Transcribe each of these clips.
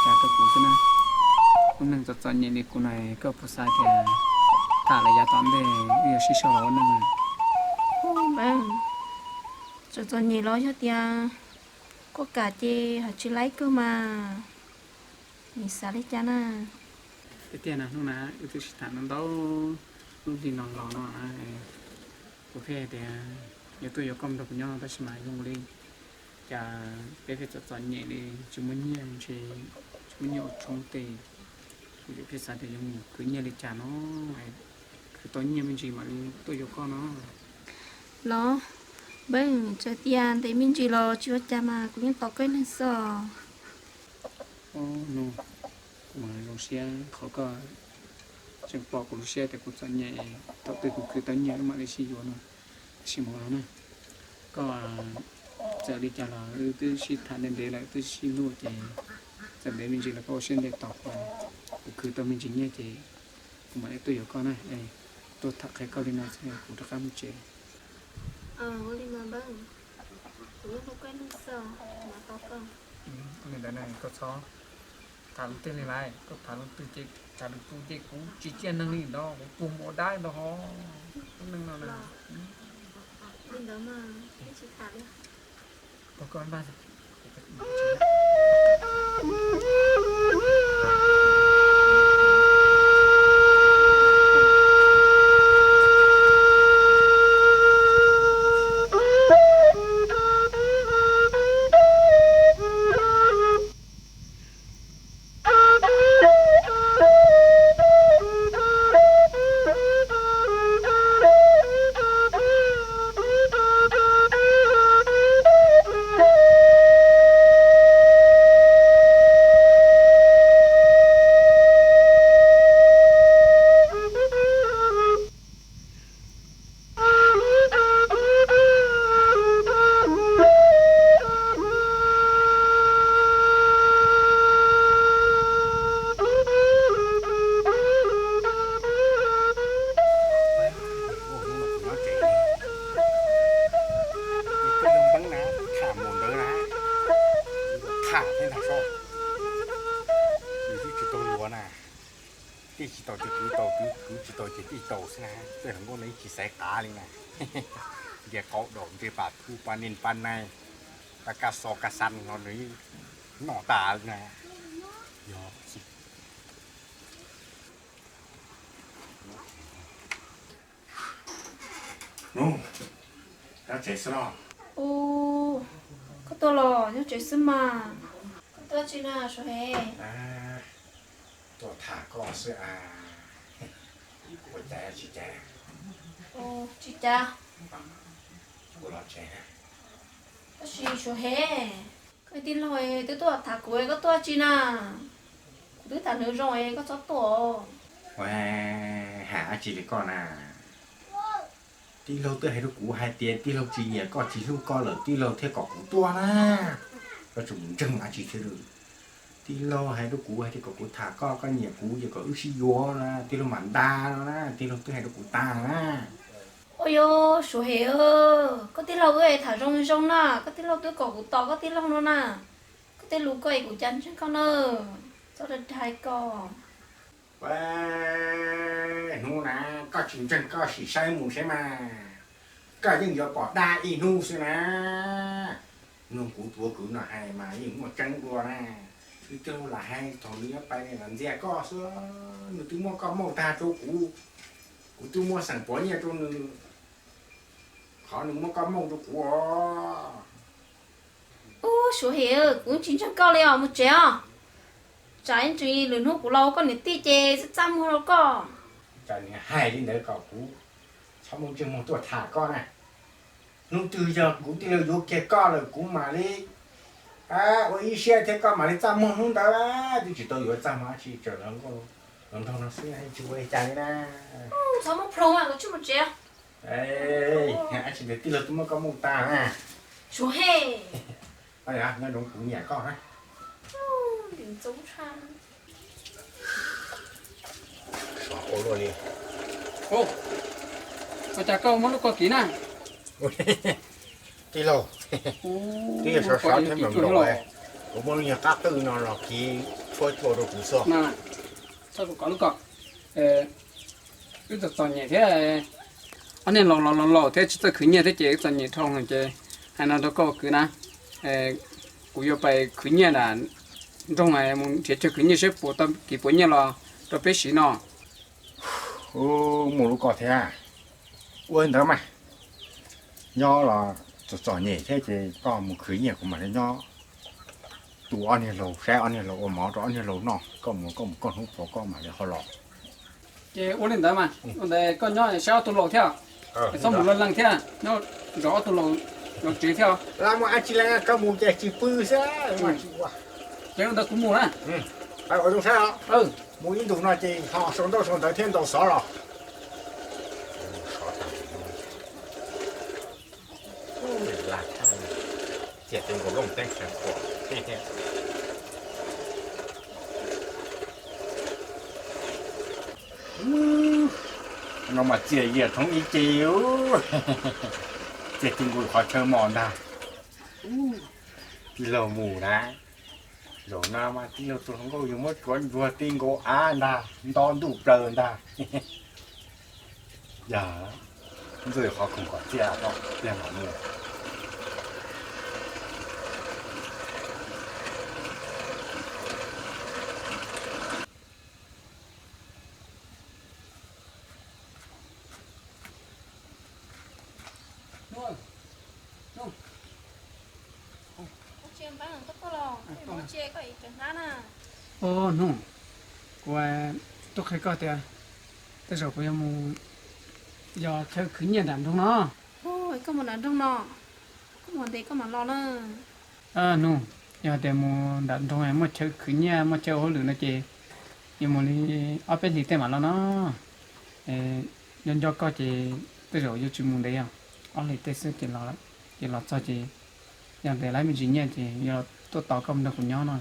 Cas rau kuv xwb na, lub neej txom txom nyem li kuv no koj puas xav tias tham los yav tom ntej wb yuav sib sau los ua neej? Txom txom nyem los yog tias koj kam ces haj tsis laib kawg mas, nws xav li cas na? Tiag tiag na, hnub na wb twb sib tham ntau ntau lub hli no los no, kuv thiaj tias yuav tuaj yuav koj nrog kuv nyob tab sis mas zoo li cas peb pheej txom txom nyem li, tsis muaj nyiaj, tsis muaj nyiaj ua tshoob tes. Kuv yuav pheej xav tias yuav mus khwv nyiaj li cas no, khwv tau nyiaj me ntsis mam li tuaj yuav koj no. Los, npawg, txawm tias ntev me ntsis los tsis ua cas mas kuv yeej tos koj ib leeg xwb. Kuv mas zoo siab qhov koj tseem pom kuv lub siab tias kuv txom nyem, thaum twg kuv khwv tau nyiaj wb mam li sib yuav no. Tab sis mas no na, koj txawm li cas los wb twb sib tham ntev ntev lawm, twb sib hlub ces txawm ntev me ntsis los koj ua siab ntev tos kuv, kuv khwv tau me ntsis nyiaj ces kuv mam li tuaj yuav koj na. Tuaj tham qhia koj li no xwb kuv rov qab mus tsev. Ua li mas npawg, kuv yeej hlub koj ib leeg xwb, kuv mam tos koj. Li ntawd koj txhob tham lus twg li lawm, koj tham lus twg ces tham lus twg ces kuv tsis ciaj neeg li ntawd, kuv puag mus ua dab ntawd ho. Lub neej no na. Li ntawd mas tsis tham li. Tham mus ntawd na, tham thiab ntag soj. Nws twb tsis tau luag na. Tij tsis tau ces kwv tau, kwv tsis tau ces tij tau xwb na. Tej hluas nkauj no yeej tsis xaiv qav li na. Nce qau daus nce pas thu pa nin pa nai, pa kaj xo kaj xan no nws noj tas li na. Yog Hnub, nyob tsev xwb los? Ub, koj tuaj los nyob tsev xwb mas. Koj tuaj tsi na Suav Hev? Tuaj tham koj xwb a. Ua cas tsis cas? Tsis cas. Kuv los tsev. Tab sis Suav Hev, koj tij laug twb tuaj tham kuv, koj tuaj tsi na? Kuv twb tham nws zoo, koj txhob tuaj. Ua, hais dab tsi li koj na? Tij laug twb hais rau kuv hais tias tij laug tsis nyiam koj tsis hlub koj lawm tij laug thiaj kom kuv tuaj na. Koj tseem mus ntseeg dab tsi thiab lawm? Tij laug hais rau kuv hais tias kom kuv tham koj, koj nyiam kuv ces kom wb sib yuav na, tij laug mam nta no na, tij laug twb hais rau kuv tas na. Ua yuav Suav Hev, koj tij laug wb tham zoo zoo na, koj tij laug twb kom kuv tos koj tij laug no na. Koj tej lus koj es kuv cas ntseeg koj na, txhob dag dag koj. Hnub na koj tsis ntseeg koj sim saib mus saib mas, koj yeej yuav pom dab ib hnub xwb na. Mloog kuv tuav kwv no hais mas yeej muaj tseeb dua na. Wb tij laug lam hais thaum nws nyob pais ne los ntxias koj xwb, nws twb muab koj mooj tag rau kuv, kuv twb muab xeem pov nyiaj rau nws, qhov nws muab koj mooj rau kuv os. Ub Suav Hev, kuv tsis ntseeg koj li os, mus tsev os. Tsam ib ntsis lwm hnub kuv los ua koj niam tij ces txaj muag rau koj. Tsam nws hais li ntawd kom kuv txhob muaj ntsej muag tuaj tham koj na. Hnub twg yog kuv tij laug yuav kiag koj lawm kuv mam li ua ib siab thiab koj mam li txaj muag hnub ntawd. Twb tsis tau yuav txaj muag dab tsi, tseem los nrog no xwb tsis ua li cas li na. Txhob muab plhoo, kuv tsis mus tsev. Dab tsi ntawd tij laug twb muab koj mooj tag na. Suav Hev, nyob zoo kuv nyiam koj na. Sov ua luaj li. Ua cas koj muab lub ko kiv na? Tij laug, twb yog sov sov thiab nplaum nplaum, kuv muab lub nyuag qab qwj no los kiv Ua chua rau kuv xwb. Txhob rau koj lub ko. Wb txom txom nyem thiab, ob niag laus laus laus thiab tsis txawj khwv nyiaj thiab ces wb txom nyem dhau no ces hais no rau koj ua kwv na, kuv yuav pais khwv nyiaj nram nroog mus nrhiav chaw khwv nyiaj seb puas tau kev puas nyiaj los rau peb siv no. Mus lub ko thiab. Ua li ntawd mas, nyob los txom txom nyem thiab ces koj mus khwv nyiaj kuv mam li nyob tu ob niag laus, saib ob niag laus ua mov rau ob niag laus noj, koj mus koj mus koj hnub puas koj mam li ho los. Ces ua li ntawd mas, ua ntawd koj nyob saib ob tug laus thiab, txhob mus laj leej thiab, nyob zov ob tug laus los tsev thiab. Laj mus ab tsi leej, koj mus ces tsis pw xwb. Ces ua ntawd kuv mus na. Mus ib ntus no ces ho sau ntaub sau ntawv thiab ntaus xov los. No mas txias yias thoob ib ce, txias ci nkaus qhov chaw mos ntag. Tij laug mus na, zaum no mas tij laug tus hluas nkauj yus muab tsuav ntsuag ti nkaus av ntag, nto ntuj plaws ntag. Yog ntxuj qhov khoom kom txiaj pliag mam mus. Hnub, kuv tuaj qhia koj tias tej zaum kuv yuav mus yos chaw khwv nyiaj nram nroog no. Koj mus nram nroog no, koj mus ntev koj mam los na. Hnub, yog tias mus nram nroog muaj chaw khwv nyiaj muaj chaw hauj lwm no ces yuav mus li ob peb hlis tej mam los no. Nco nco koj ces tej zaum yuav tsis mus ntev, yog ob hlis tej xwb ces los, ces los txog ces yog tias lawv me ntsis nyiaj ces yuav tuaj tos koj mus nrog kuv nyob no.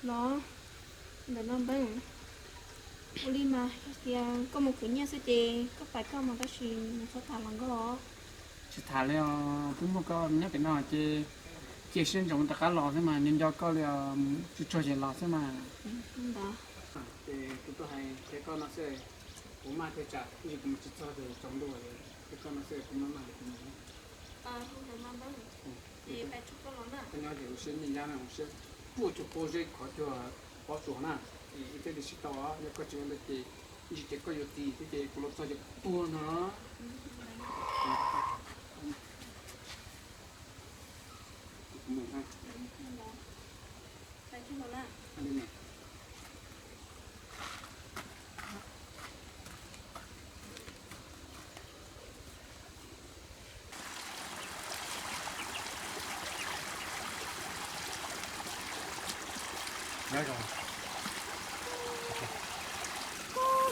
Los, ntawm no npawg, ua li mas yog tias koj mus khwv nyiaj xwb ces koj pais koj mas, tab sis nws txhob tham hluas nkauj os. Tsis tham li os, twb muaj koj nyob pem no ces cia siab ntsoov rov qab los xwb mas, nco nco koj li os, tsuag tsuag ces los xwb mas. Ces kuv tuaj hais qhia koj no xwb, kuv maj thiaj tsam, ib ntsis kuv mus tsis txog ces tsaus ntuj, qhia koj no xwb kuv maj maj li kuv mus. Koj nyob ces ua siab nyiaj yab na, ua siab ruaj cuag pob zeb khov cuag pob tsuas na, es wb thiaj li sib tau os. Yog koj tsis ua ntawd ces ib ntsis ces koj yuav txiv thiab ces kuv los txog ces kuv tuag no.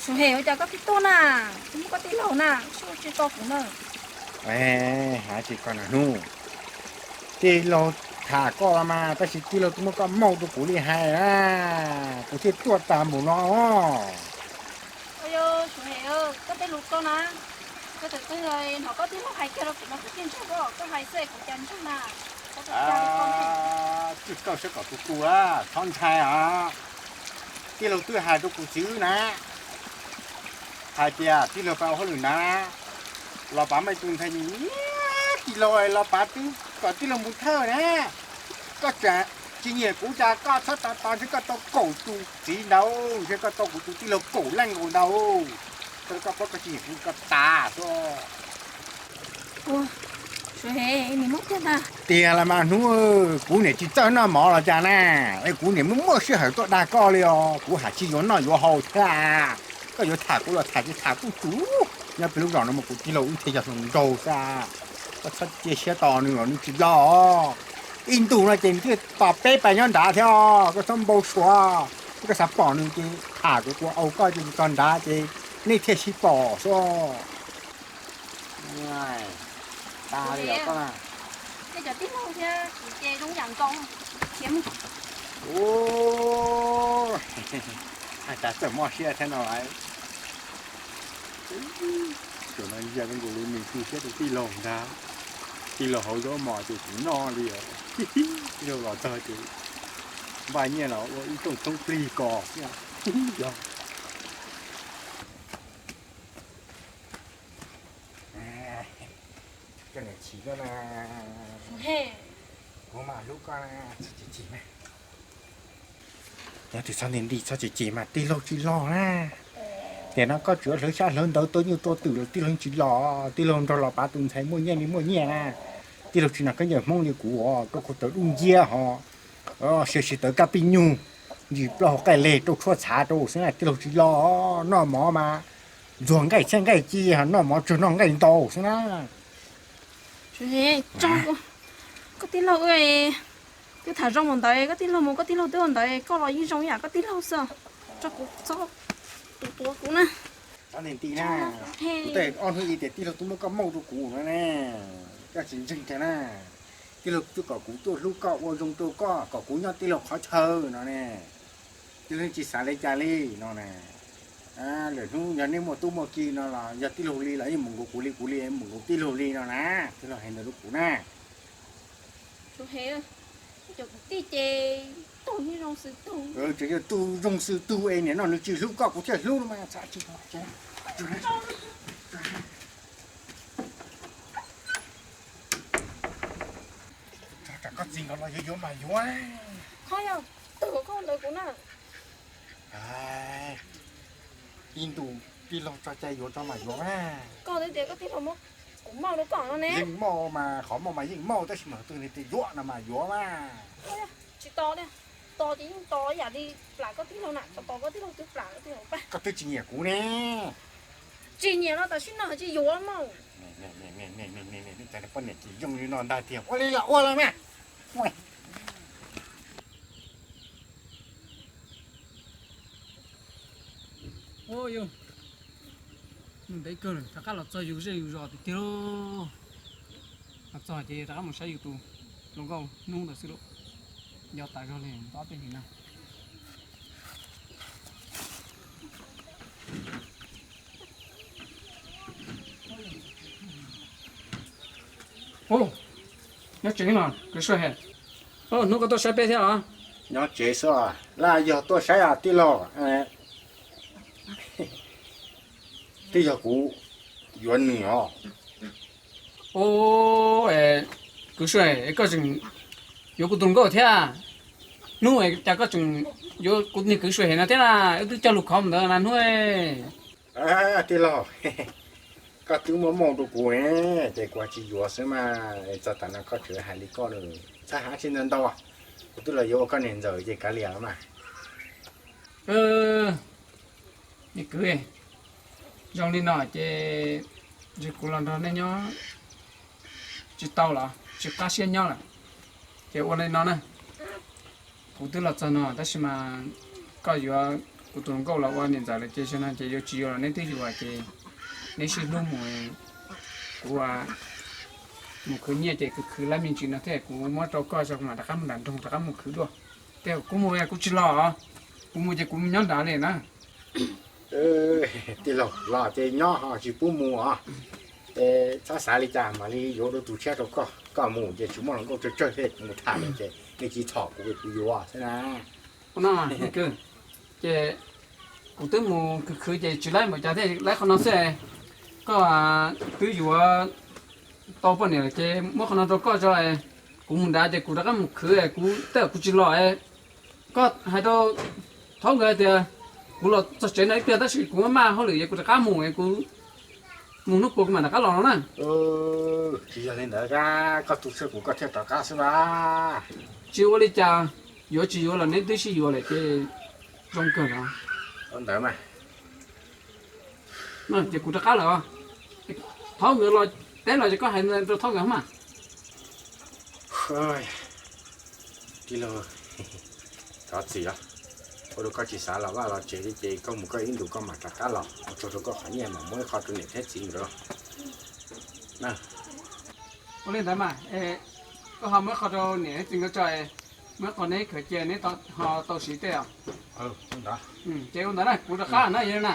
Suav hem, ua cas koj twb tuaj na? Kuv muab koj tij laug na, seb ua tsis tau kuv na. Hais tsis koj na Hnub, tij laug tham koj los mas, tab sis tij laug twb muab koj maug rau kuv li hais na, kuv thiaj tuaj tas npaum no. Suav hem, koj tej lus ko na, koj txawm twb hnov koj tij laug hais kiag rau kuv mas kuv thiaj ntseeg koj, koj hais xwb kuv cas ntseeg na. Txij koj sab kom kuv kuv txhob ntshai os. Tij laug twb hais rau kuv txiv wb na, hais tias tij laug pab ua hauj lwm na, los pav muaj ib tug ntxhais nyiam tij laug, los pav twb kom tij laug mus thawj na. Koj tseem tsis nyiam kuv cas koj txhob tos tos ntshe koj tau kaum tus txiv ntawd, ntshe koj tau kuv tus tij laug kaum leej nkaus ntawd. Koj paub koj tsis nyiam kuv koj tas xwb. Tiag los mas Hnub, kuv niam tsis txawj noj mov los cas na, es kuv niam muaj muaj sij hawm tuaj dag koj li os, kuv hais tsis yuav noj yuav haus thiab. Koj yuav tham kuv los tham, tsis tham kuj tsum. Nyob peb lub zos no mas kuv tij laug wb thiaj yog hluas nraug xwb. Koj txhob cia siab tos nws los nws tsis los. Ib ntus no ces nws thiaj tos peb pais nyob nrad thiab os, koj txhob npau suav. Koj xav pom nws ces tham kuv, kuv au koj ces kuv txog nrad ces nej thiaj sib pom xwb. Hais tas txawm mob siab thiab no lawm. Tsuas no yog nkaus li nws tu siab rau tij laug ntag. Tij laug hauv zaub mos ces kuv noj li os. Tij laug los txog ces Npaj nyiaj los ua ib rooj tshoob plig kos. Coj niam chim koj na, kuv mas hlub koj na, txhob chim chim na. Nyob twb txhob nti nti txhob chim chim mas tij laug tsis los na. Tiam no koj tseem hlawv xyab hlawv ntawv tua nyuj tua twm los tij laug tsis los, tij laug nrog los pav tus ntxhais muaj nyiaj li muaj nyiaj na. Tij laug tsis noj khaub ncaws Hmoob li kuv, rau qhov tawv dub nciab ho, siav siv tawv kab pij nyug, ntsis plaub hau qaij leg rau tshuaj txhav rau xwb na. Tij laug tsis los, noj mov mas ntxuag nqaij txhiab nqaij ci, noj mov tsuag noj nqaij ntau xwb na. Koj tij laug, twb tham zoo mus ntawd, koj tij laug mus koj tij laug twb ua ntawd, koj los yeej zoo yam koj tij laug xwb. Tso kuv txhob tus tuav kuv na. Txhob nti nti na. Kuv tej ob hnub ib tias tij laug twb muab koj mauj rau kuv no ne, koj tsis ntseeg kiag na. Tij laug twb kom kuv tuaj hlub koj ua zoo rau koj, kom kuv nyob tij laug qhov chaw no ne. Tij laug tsis xav li cas li no na. Lwm hnub yog nej muaj tub muaj ki no los yog tij laug li los yeej mus nkaus kuv li, kuv li mus nkaus tij laug li no na. Tij laug hais ntawd rau kuv na. Cov kwv tij ces tug zoo xwb tug. Tseem yog tug zoo xwb tug es niam no nws tsis hlub koj kuv thiaj hlub no mas. Koj txiv nkawd los yuav yuav mas yuav. Koj yog tug koj ntawd kuv na. Ib ntus tij laug tso cai yuav tso mas yuav na. Koj twb tias koj tij laug muab kuv mauj rau koj no ne. Yeej mauj mas, qhov mauj mas yeej mauj tab sis mas twg nws tias yuav no mas yuav mas. Tsis tos li, tos ces yeej tos ib yam li plam koj tij laug na, tos tos koj tij laug twb plam koj tij laug pab. Koj twb tsis nyiam kuv ne. Tsis nyiam no tam sim no tsis yuav mauj. Poj niam tsis zoo li no ntag tiag, ua li los ua los mas. Yus, ntev kawg lawm, rov qab los txog yus zej yus zos tiag tiag lauj. Los txog ces rov qab mus saib yus tus hluas nkauj hnub ntawd xwb lauj. Nco tas zog li nto tej hlis no. Nyob tsev no kwv Suav he. Hnub koj tuaj saib peb thiab los? Nyob tsev xwb, laj yog tuaj saib tij laug. Twb yog kuv yuav nws os. Kwv Suav, koj tseem yuav kuv tus nkauj thiab. Hnub cas koj tseem yuav kuv niag kwv Suav he no thiab na, wb twb cog lus khov mus ntawd na hnub. Tij laug, koj twb muab mauj rau kuv ces kuv tsis yuav xwb mas. Txog tav no koj tseem hais li koj, txhob hais tsis ntau ntau. Kuv twb los yuav ua koj niam ntxawm ces kav liam los mas. Me kwv, zoo li no ces ntshe kuv los nrog nej nyob tsis tau los tsis qab siab nyob lawm. Ces ua li no na, kuv twb los txog no tab sis mas koj yuav kuv tus hluas nkauj los ua niam ntxawm lawm ces zaum no ces yuav tsis yuav los neb twb yuav ces neb sib hlub mus. Kuv mus khwv nyiaj ces kuv khwv lab me ntsis no thiab kuv muab rau koj, kuv mam rov qab mus nram nroog rov qab mus khwv dua. Ces kuv mus kuv tsis los, kuv mus ces kuv mus nyob nrad li na. Tij laug, los ces nyob ho tsis pub mus os. Es txhob xav li cas mam li yuav dua tus tshiab rau koj, koj mus ces tsis muaj hluas nkauj tsawg tsawg thiab kuv mus tham ces nej tsis txhom kuv, kuv yuav xwb na. Ces kuv twb mus khwv khwv ces tsis laib npaum cas thiaj laib qhov no xwb. Koj twb yuav tau poj niam lawm ces muab qhov no rau koj tso. Kuv mus nrad ces kuv rov qab mus khwv, kuv tej kuv tsis los. Koj hais rau thaub nkawd hais tias kuv los txog tsev no ib pliag tab sis kuv maj maj hauj lwm es kuv rov qab mus, kuv mus hnub puas kuv mam rov qab los no na. Tsis yog li ntawd, koj tu siab kuv koj thiaj rov qab xwb mas. Tsis ua li cas, yuav tsis yuav los neb twb sib yuav lawm ces zoo kawg os. Ua ntawd mas. Ces kuv rov qab lawm. Thaub nkawd los teb los ces koj hais rau thaub nkawd mas. Tij laug, thov txim os. Ua rau koj tsis xav los vaj los tsev li ces koj mus koj ib ntus koj mam rov qab los, ua tsaug rau koj qhov nyiaj mas muab ib qho rau niam thiab txiv nkawd. Ua li ntawd mas, koj ho muab ib qho rau niam thiab txiv nkawd tso, muab ib qho neb khaws cia neb ho tau siv tej os. Ces ua ntawd na, kuv rov qab na yog na.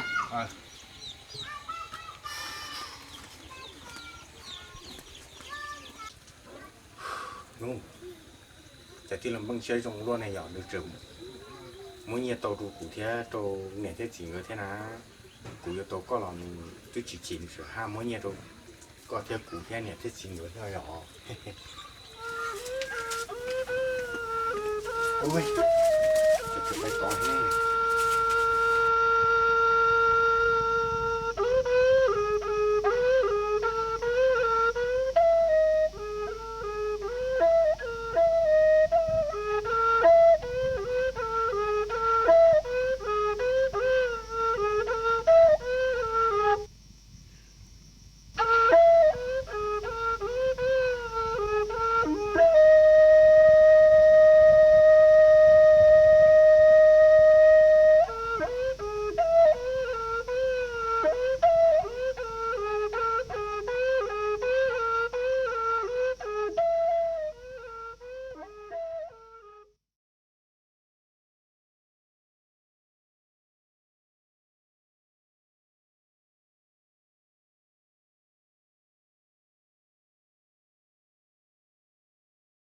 Cas tij laug Npeej siab zoo luaj ne yom, nws tseem muab nyiaj tau rau kuv thiab rau niam thiab txiv nkawd thiab na. Kuv yuav tau koj los nws twb tsis chim, nws tseem haj muab nyiaj rau koj thiab kuv thiab niam thiab txiv nkawd thiab yom. Ua, tseem pais tod thiab.